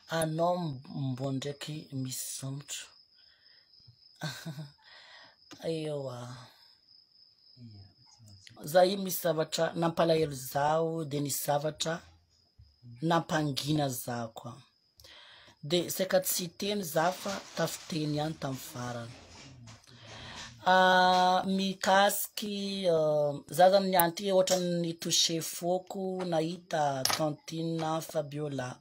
Anao mbô ndraiky misy somotra. Ewa. Za io misy zavatra nampalahelo zaho de nisy zavatra nampangina zaho koa. De saika tsy hiteny za fa tafiteny ihany tamin'ny farany. Mikasiky za zany niany ty ohatran'ny ni-toucher fôko nahita tantine Fabiola.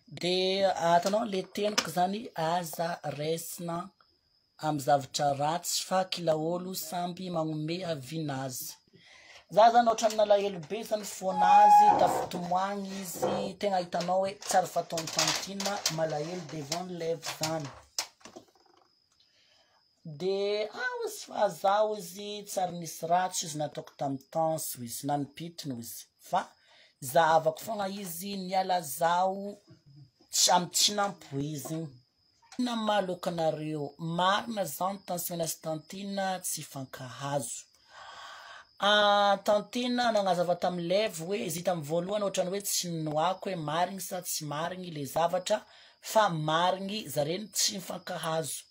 De atanao le teniko zany aza raisina amy zavatra ratsy fa kila ôlo samby magnome avis-nazy. Za zany ohatran'ny nalahelo be zany fônazy, tafitomagny izy, tegna hitanao hoe tsary fataon'ny tantine malahelo devant ny live zany. De ao izy fa zaho izy tsary nisy ratsy izy nataoko tamy tanso izy na nipitiny izy fa zahavako fogna izy niala zaho tsy amy tsy nampoizigny. Inona mahaloaka anareo? Marina zany Tansimena sy Tantine tsy hifankahazo. Tantine nagnazava tamy Levy hoe izy tamy voalohany ohatrany hoe tsy ninoako hoe marigny sa tsy marigny le zavatra fa marigny zare tsy mifankahazo.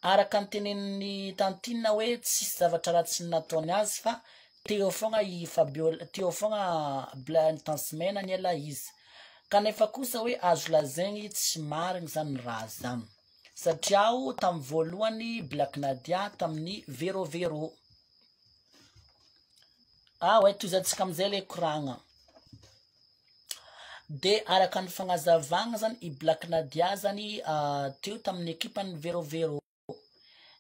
Araka ny tenenin'i Tantine hoe tsisy zavatra ratsy nataony azy fa Teo foagna i Fabiola, teo foagna Bla Tansimena niala izy. Kanefa kosa hoe azo lazaigny tsy marigny zany raha zany. Satria aho tamin'ny voalohany Black Nadia tamin'ny Vero Vero. Ah ouais, tohizantsika amizay le koragna. De araka ny fagnazavagna zany i Black Nadia zany teo tamin'ny ekipan'ny Vero Vero.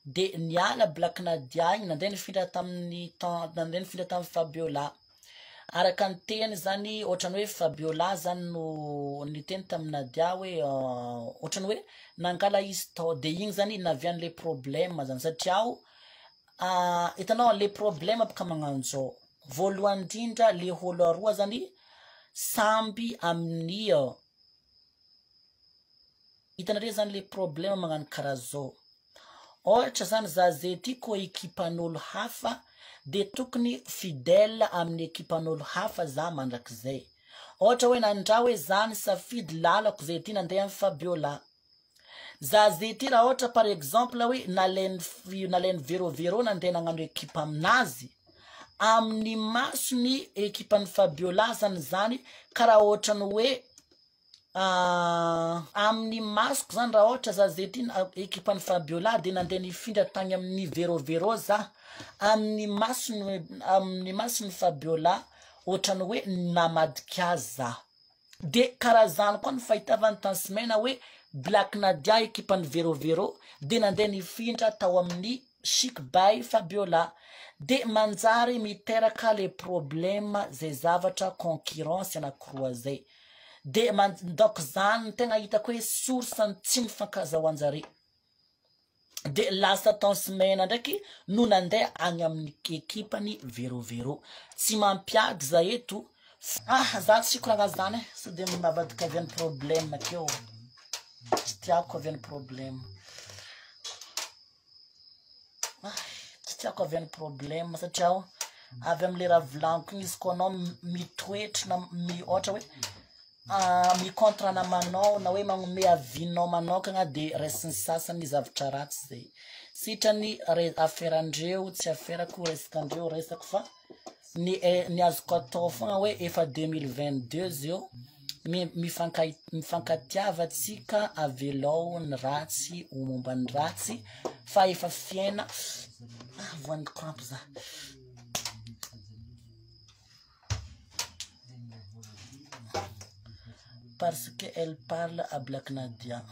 De niala Black Nadia igny nandeha nifindra tamin'ny tan- nandeha nifindra tamin'i Fabiola. Araka ny teny zany ohatran'ny hoe Fabiola zany no niteny tamin'i Nadia hoe ohatran'ny hoe nangala izy tao de igny zany navian'le problème zany satria aho hitanao le problème bôka magnano zao, voalohany indrindra le ôlo aroa zany samby amin'ny Hitanareo zany le problème magnano karaha zao. Ôhatra zany za zay ty kô ekipan'olo hafa de tokony fidèle amin'ny ekipan'olo hafa za mandrakizay. Ôhatra hoe nandraha hoe za nisafidy lalako zay ty nandeha amy Fabiola. Za zay ty raha ôhatra par exemple hoe nalain'i nalain'i Vero Vero nandeha nagnano ekipa aminazy, amin'ny mason'ny ekipan'i Fabiola zany zany karaha ôhatrany hoe Amin'ny masoko zany raha ohatra za zay ty ekipan'i Fabiola de nandeha nifindra tagny amin'ny Vero Vero za, amin'ny masony amin'ny mason'i Fabiola ohatran'ny hoe namadika azy za, de karaha zany koa ny fahitavan'i Tansimena hoe Black Nadia ekipan'i Vero Vero de nandeha nifindra tao amin'ny Chic by Fabiola de manjary miteraka le problème zay zavatra concurrence anakiroa zay. De man donc zany no tegna hitako hoe source ny tsy mifankazahoanjare. De lasa Tansimena ndraiky no nandeha agny amin'ny ekipany Vero Vero. Tsy mampiady za eto ah za tsy hikoragna zany e, sao de mavadika avy any problème akeo, tsy tiako avy any problème. Tsy tiako avy any problème satria aho avy amle raha volaniko igny izy koa anao mitoetry na mi- ôhatra hoe mi-contre namanao na hoe magnome avis-nao manôkagna de raisin'ny sasany zavatra ratsy zay, sitrany re- aferandreo tsy aferako resakandreo resako fa ny ny azoko atao fogna hoe efa 2022 zio mifanka- mifankatiava tsika avelao ny ratsy ho momba ny ratsy fa efa fiaina ah voan'ny crampe za. Parce que elle parle à Black Nadia.